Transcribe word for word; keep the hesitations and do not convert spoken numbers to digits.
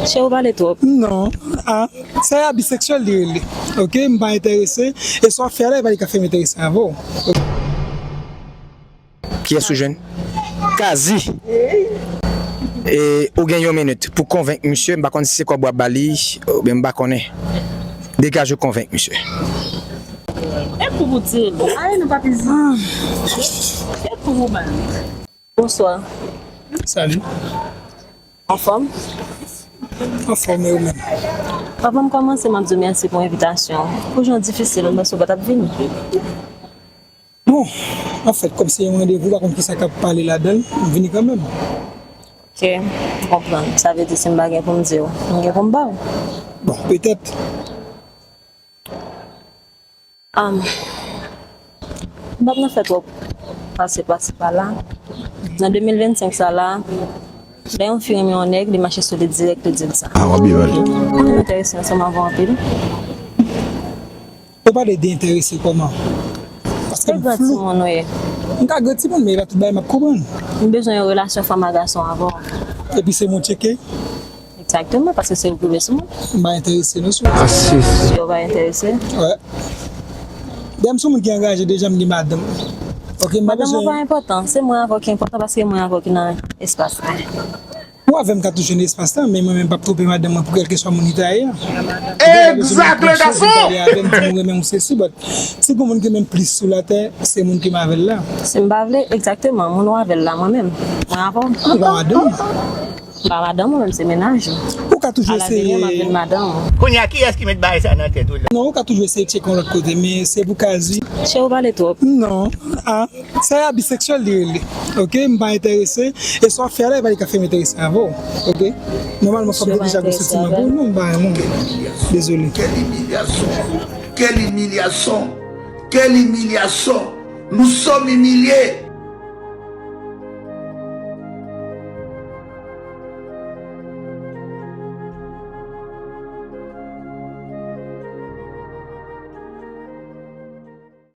Cheri, ou pale twòp. Non. Ah, sa e abi seksyèl li rele. Ok, m pa enterese. E sa w ap fè a la, e pa li k ap fè m enterese avè w. Kiyès ou jwenn? Kazi. E ou gen yon minit pou konvenk misye. M pa konn si se kòb w ap ba li, oubyen m pa konnen. Degaje w konvenk misye. E pou ou di l. Ay, nou pa pezi. E pou ou ba l. Bonswa. Salut. Anfòm? Anfòm, e ou menm? Avan m kòmanse, m ap di w mèsi pou envitasyon. Pou jan difisil, m panse w pa t ap vini. Bon, anfèt, kòm se yon randevou, pa konn kisa k ap pale ladan l, m vini kanmenm. Ok, m konprann. Sa vle di si m pa gen pou m di w, m gen pou m ba w. Bon, petèt. Am, m p ap nan fè twòp pase pase pa la. Nan de mil vennsenk sa la, lè yon fi renmen yon nèg, li mache sou li dirèk, li di l sa. Ah, w ap byen pale. Mwen enterese ansanm avè w anpil. Ou pale de enterese kòman? Paske m flou. Se gran timoun ou ye. M ka gran timoun, men e pa tout bagay m ap konprann. M bezwen yon relasyon fanm a gason avè w. Epi se mwen tcheke? Egzakteman, paske se ou ki vle sou mwen. M pa enterese non sou. Ah, si. Si ou pa enterese? Wè. Dèyè m se yon moun ki angaje deja, m gen madanm. Ok, m pa bezwen. Madanm ou pa enpòtan, se mwen avè w ki enpòtan paske mwen avè w ki nan espas la. Ou avè m ka toujou nan espas la, men mwen menm m p ap twonpe madanm mwen pou kèlkeswa moun li ta ye a. Egzak, le gason! Ou pale avè m, di m ou renmen m, ou sesi, but si gen moun ki renmen m plis sou latè, se moun ki m avè l la. Si m pa vle, egzakteman, moun ou avè l la, mwen menm, mwen avè w. Ou pa madanm. M pa madanm ou, menm se mennaj ou. Ou ka toujou eseye. Alavenir, m ap vin madanm ou. Kounye a, kiyès ki met bagay sa nan tèt ou la? Non, ou ka toujou eseye tcheke yon lòt kote, men se pou Kazi. Cheri, ou pale twòp. Non, ah, sa e abi seksyèl li rele. Ok, m pa enterese. E sa w ap fè a la, e pa li k ap fè m enterese avè w. Ok? Nòmalman, fò m gen deja gwo santiman pou ou. Non, m pa renmen w. Dezole. Quelle humiliation! Quelle humiliation! Quelle humiliation! Nous sommes humiliés!